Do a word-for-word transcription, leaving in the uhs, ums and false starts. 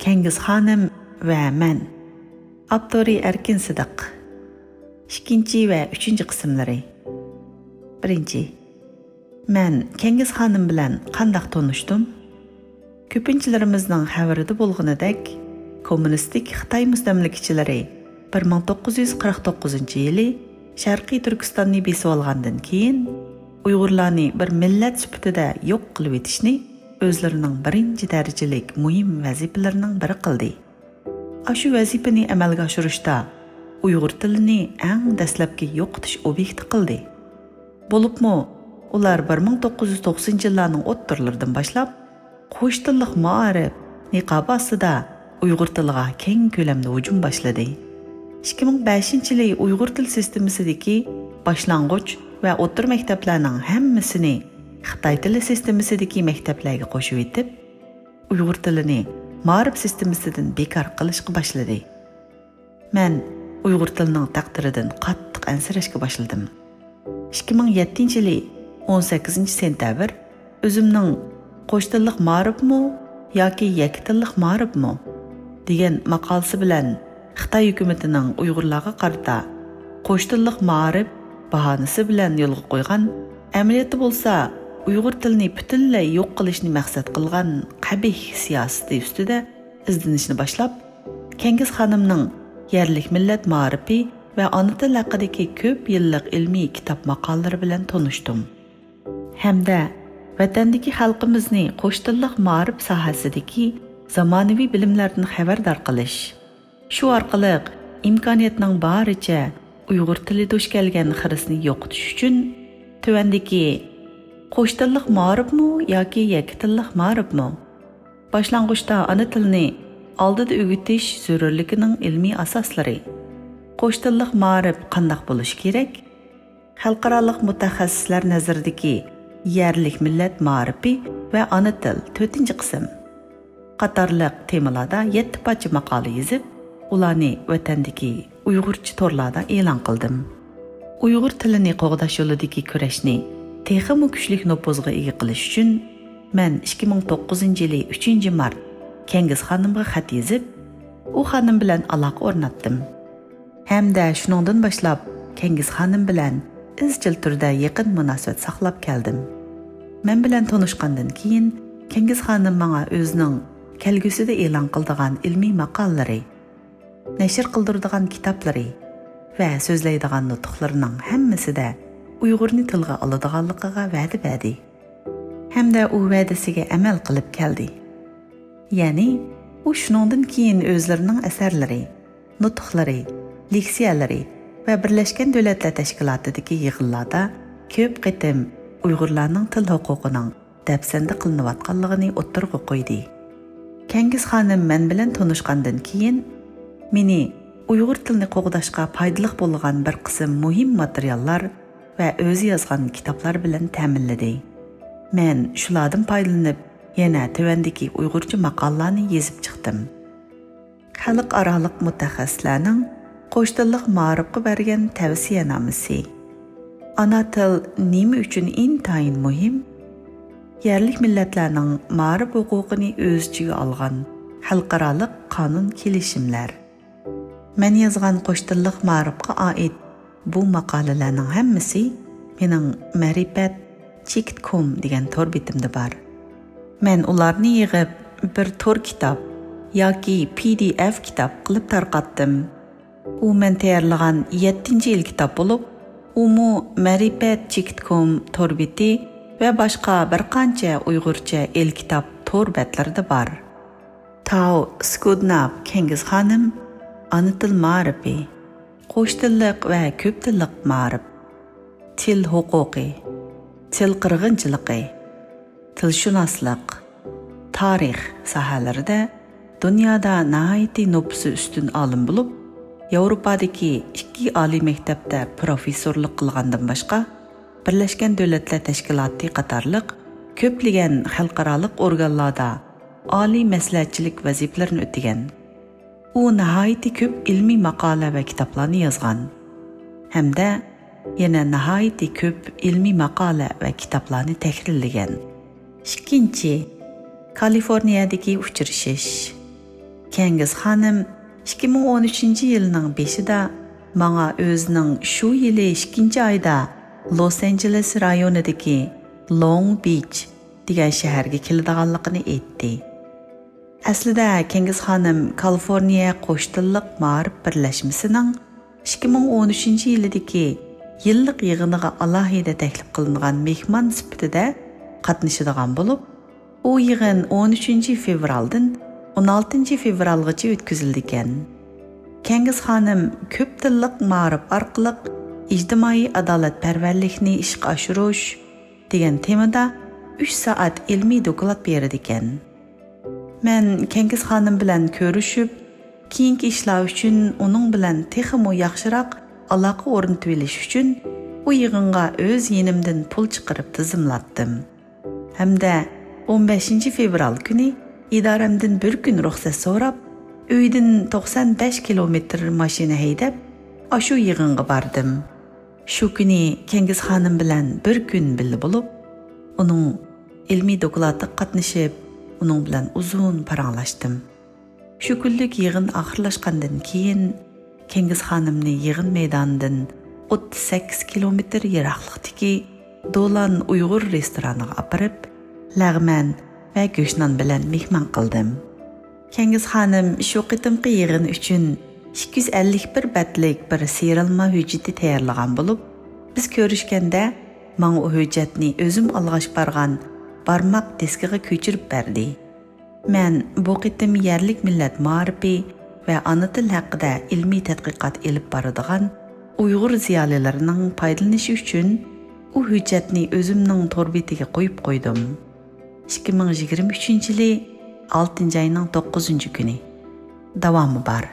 كەڭگىز خانىم ۋە مەن. ئاپتورى ئەركىن سىدىق. ئىككىنچى ۋە ئۈچىنچى قىسىملىرى. بىرىنچى. مەن كەڭگىز خانىم بىلەن قانداق تونۇشتۇم؟ كۆپىنچىلىرىمىزنىڭ خەۋىرىدە بولغىنىدەك، كوممۇنىستىك خىتاي مۇستەملىكىچىلىرى بىر مىڭ توققۇز يۈز قىرىق توققۇزىنچى يىلى شەرقىي تۈركىستاننى بېسىۋالغاندىن كېيىن، ئۇيغۇرلارنى بىر مىللەت سۈپىتىدە يوق قىلىۋېتىشنى ئۆزلىرىنىڭ بىرىنچى دەرىجىلىك مۇھىم ۋەزىپىلىرىنىڭ بىرى قىلدى. ئاشۇ ۋەزىپىنى ئەمەلگە ئاشۇرۇشتا ئۇيغۇر تىلىنى ئەڭ دەسلەپكى يوقىتىش ئوبيېكتى قىلدى. بولۇپمۇ ئۇلار بىر مىڭ توققۇز يۈز توقسىنىنچى يىللارنىڭ ئوتتۇرىلىرىدىن باشلاپ قوش تىللىق مائارىپ نىقابى ئاستىدا ئۇيغۇر تىلىغا كەڭ كۆلەمدە ھۇجۇم باشلىدى. ئىككى مىڭ بەشىنچى يىلى ئۇيغۇر تىل سىستېمىسىدىكى باشلانغۇچ ۋە ئوتتۇرا مەكتەپلەرنىڭ ھەممىسىنى خىتاي تىلى سىستېمىسىدىكى مەكتەپلەرگە قوشۇۋېتىپ، ئۇيغۇر تىلىنى مائارىپ سىستېمىسىدىن بىكار قىلىشقا باشلىدى. مەن ئۇيغۇر تىلىنىڭ تەقدىرىدىن قاتتىق ئەنسىرەشكە باشلىدىم. ئىككى مىڭ يەتتىنچى يىلى ئون سەككىزىنچى سېنتەبىر ئۆزۈمنىڭ «قوش تىللىق مائارىپمۇ ياكى يەككە تىللىق مائارىپمۇ؟» دېگەن ماقالىسى بىلەن خىتاي ھۆكۈمىتىنىڭ ئۇيغۇرلارغا قارىتا قوش تىللىق مائارىپ باھانىسى بىلەن يولغا قويغان، ئەمەلىيەتتە بولسا ئۇيغۇر تىلىنى پۈتۈنلەي يوق قىلىشنى مەقسەت قىلغان قەبىھ سىياسىتى ئۈستىدە ئىزدىنىشنى باشلاپ، كەڭگىز خانىمنىڭ يەرلىك مىللەت مائارىپى ۋە ئانا تىل ھەققىدىكى كۆپ يىللىق ئىلمىي كىتاب ماقالىلىرى بىلەن تونۇشتۇم. ھەمدە ۋەتەندىكى خەلقىمىزنى قوش تىللىق مائارىپ ساھەسىدىكى زامانىۋى بىلىملەردىن خەۋەردار قىلىش، شۇ ئارقىلىق ئىمكانىيەتنىڭ بارىچە ئۇيغۇر تىلى دۇچ كەلگەن خىرىسنى يوقىتىش ئۈچۈن تۆۋەندىكى قوش تىللىق مائارىپمۇ ياكى يەككە تىللىق مائارىپمۇ؟ باشلانغۇچتا ئانا تىلنى ئالدىدا ئۆگىتىش زۆرۈرلۈكىنىڭ ئىلمىي ئاساسلىرى، قوش تىللىق مائارىپ قانداق بولۇشى كېرەك، خەلقئارالىق مۇتەخەسسىسلەر نەزىرىدىكى يەرلىك مىللەت مائارىپى ۋە ئانا تىل، تۆتىنچى قىسىم قاتارلىق تېمىلاردا يەتتە پارچە ماقالە يېزىپ، ئۇلارنى ۋەتەندىكى ئۇيغۇرچە تورلاردا ئېلان قىلدىم. ئۇيغۇر تىلىنى قوغداش يولىدىكى كۈرەشنى تېخىمۇ كۈچلۈك نوپۇزغا ئىگە قىلىش ئۈچۈن، مەن ئىككى مىڭ توققۇزىنچى يىلى ئۈچىنچى مارت كەڭگىز خانىمغا خەت يېزىپ، ئۇ خانىم بىلەن ئالاقە ئورناتتىم. ھەمدە شۇنىڭدىن باشلاپ كەڭگىز خانىم بىلەن ئىزچىل تۈردە يېقىن مۇناسىۋەت ساقلاپ كەلدىم. مەن بىلەن تونۇشقاندىن كېيىن، كەڭگىز خانىم ماڭا ئۆزىنىڭ كەلگۈسىدە ئېلان قىلىدىغان ئىلمىي ماقالىلىرى، نەشر قىلدۇرىدىغان كىتابلىرى ۋە سۆزلەيدىغان نۇتۇقلىرىنىڭ ھەممىسىدە ئۇيغۇرنى تىلغا ئالىدىغانلىقىغا ۋەدە بەردى. ھەمدە ئۇ ۋەدىسىگە ئەمەل قىلىپ كەلدى. يەنى، ئۇ شۇنىڭدىن كېيىن ئۆزلىرىنىڭ ئەسەرلىرى، نۇتۇقلىرى، لېكسىيەلىرى ۋە بىرلەشكەن دۆلەتلەر تەشكىلاتىدىكى يىغىنلاردا كۆپ قېتىم ئۇيغۇرلارنىڭ تىل ھوقۇقىنىڭ دەپسەندە قىلىنىۋاتقانلىقىنى ئوتتۇرىغا قويدى. كەڭگىز خانىم مەن بىلەن تونۇشقاندىن كېيىن، مېنى ئۇيغۇر تىلىنى قوغداشقا پايدىلىق بولىدىغان بىر قىسىم مۇھىم ماتېرىياللار ۋە ئۆزى يازغان كىتابلار بىلەن تەمىنلىدى. مەن شۇلاردىن پايدىلىنىپ، يەنە تۆۋەندىكى ئۇيغۇرچە ماقالىلارنى يېزىپ چىقتىم. خەلقئارالىق مۇتەخەسسىسلەرنىڭ قوش تىللىق مائارىپقا بەرگەن تەۋسىيەنامىسى. ئانا تىل نېمە ئۈچۈن ئىنتايىن مۇھىم؟ يەرلىك مىللەتلەرنىڭ مائارىپ ھوقۇقىنى ئۆز ئىچىگە ئالغان خەلقئارالىق قانۇن كېلىشىملەر. مەن يازغان قوش تىللىق مائارىپقا ئائىت بۇ ماقالىلەرنىڭ ھەممىسى مېنىڭ مەرىپەت چېكىت كوم دېگەن تور بېتىمدە بار. مەن ئۇلارنى يىغىپ، بىر تور كىتاب ياكى پى دى ئېف كىتاب قىلىپ تارقاتتىم. ئۇ مەن تەييارلىغان يەتتىنچى ئېلكىتاب بولۇپ، ئۇمۇ مەرىپەت چېكىت كوم تور بېتى ۋە باشقا بىر قانچە ئۇيغۇرچە ئېلكىتاب تور بەتلىرىدە بار. تاۋ سكۇدناپ كەڭگىز خانىم، ئانا تىل مائارىپى، قوش تىللىق ۋە كۆپ تىللىق مائارىپ، تىل ھوقۇقى، تىل قىرغىنچىلىقى، تىلشۇناسلىق، تارىخ ساھەلىرىدە دۇنيادا ناھايىتى نوپۇسى ئۈستۈن ئالىم بولۇپ، ياۋروپادىكى ئىككى ئالىي مەكتەپتە پروفېسسورلۇق قىلغاندىن باشقا، بىرلەشكەن دۆلەتلەر تەشكىلاتى قاتارلىق كۆپلىگەن خەلقئارالىق ئورگانلاردا ئالىي مەسلىھەتچىلىك ۋەزىپىلىرىنى ئۆتىگەن. ئۇ ناھايىتى كۆپ ئىلمىي ماقالە ۋە كىتابلارنى يازغان ھەمدە يەنە ناھايىتى كۆپ ئىلمىي ماقالە ۋە كىتابلارنى تەھرىرلىگەن. ئىككىنچى، كالىفورنىيەدىكى ئۇچرىشىش. كەنگىز خانىم ئىككى مىڭ ئون ئۈچىنچى يىلنىڭ بېشىدا ماڭا ئۆزىنىڭ شۇ يىلى ئىككىنچى ئايدا لوس ئانژېلېس رايونىدىكى لونگ بىچ دېگەن شەھەرگە كېلىدىغانلىقىنى ئېيتتى. ئەسلىدە كەنگىز خانىم كالىفورنىيە قوش تىللىق مائارىپ بىرلەشمىسىنىڭ ئىككى مىڭ ئون ئۈچىنچى يىلىدىكى يىللىق يىغىنىغا ئالاھىدە تەكلىپ قىلىنغان مېھمان سۈپىتىدە قاتنىشىدىغان بولۇپ، ئۇ يىغىن ئون ئۈچىنچى فېۋرالدىن ئون ئالتىنچى فېۋرالغىچە ئۆتكۈزۈلىدىكەن. كەنگىز خانىم كۆپ تىللىق مائارىپ ئارقىلىق ئىجتىمائىي ئادالەتپەرۋەرلىكنى ئىشقا ئاشۇرۇش دېگەن تېمىدا ئۈچ سائەت ئىلمىي دوكلات بېرىدىكەن. مەن كەنگىز خانىم بىلەن كۆرۈشۈپ، كېيىنكى ئىشلار ئۈچۈن ئۇنىڭ بىلەن تېخىمۇ ياخشىراق ئالاقە ئورنىتىۋېلىش ئۈچۈن ئۇ يىغىنغا ئۆز يېنىمدىن پۇل چىقىرىپ تىزىملاتتىم. ھەمدە ئون بەشىنچى فېۋرال كۈنى ئىدارەمدىن بىر كۈن رۇخسەت سوراپ، ئۆيدىن توقسان بەش كىلومېتىر ماشىنا ھەيدەپ، ئاشۇ يىغىنغا باردىم. شۇ كۈنى كەنگىز خانىم بىلەن بىر كۈن بىللە بولۇپ، ئۇنىڭ ئىلمىي دوكلاتىغا قاتنىشىپ، ئۇنىڭ بىلەن ئۇزۇن پاراڭلاشتىم. شۇ كۈنلۈك يىغىن ئاخىرلاشقاندىن كېيىن، كەنگىز خانىمنى يىغىن مەيدانىدىن ئوتتۇز سەككىز كىلومېتىر يىراقلىقتىكى دولان ئۇيغۇر رېستورانىغا ئاپىرىپ، لەغمەن ۋە گۆشنان بىلەن مېھمان قىلدىم. كەنگىز خانىم شۇ قېتىمقى يىغىن ئۈچۈن ئىككى يۈز ئەللىك بىر بەتلىك بىر سىيرىلما ھۆججىتى تەييارلىغان بولۇپ، بىز كۆرۈشكەندە ماڭا ئۇ ھۆججەتنى ئۆزۈم ئالغاچ بارغان بارماق دىسكىغا كۆچۈرۈپ بەردى. مەن بۇ قېتىم يەرلىك مىللەت مائارىپى ۋە ئانا تىل ھەققىدە ئىلمىي تەتقىقات ئېلىپ بارىدىغان ئۇيغۇر زىيالىيلىرىنىڭ پايدىلىنىشى ئۈچۈن ئۇ ھۆججەتنى ئۆزۈمنىڭ تور بېتىگە قويۇپ قويدۇم. ئىككى مىڭ يىگىرمە ئۈچىنچى يىلى ئالتىنچى ئاينىڭ توققۇزىنچى كۈنى. داۋامى بار.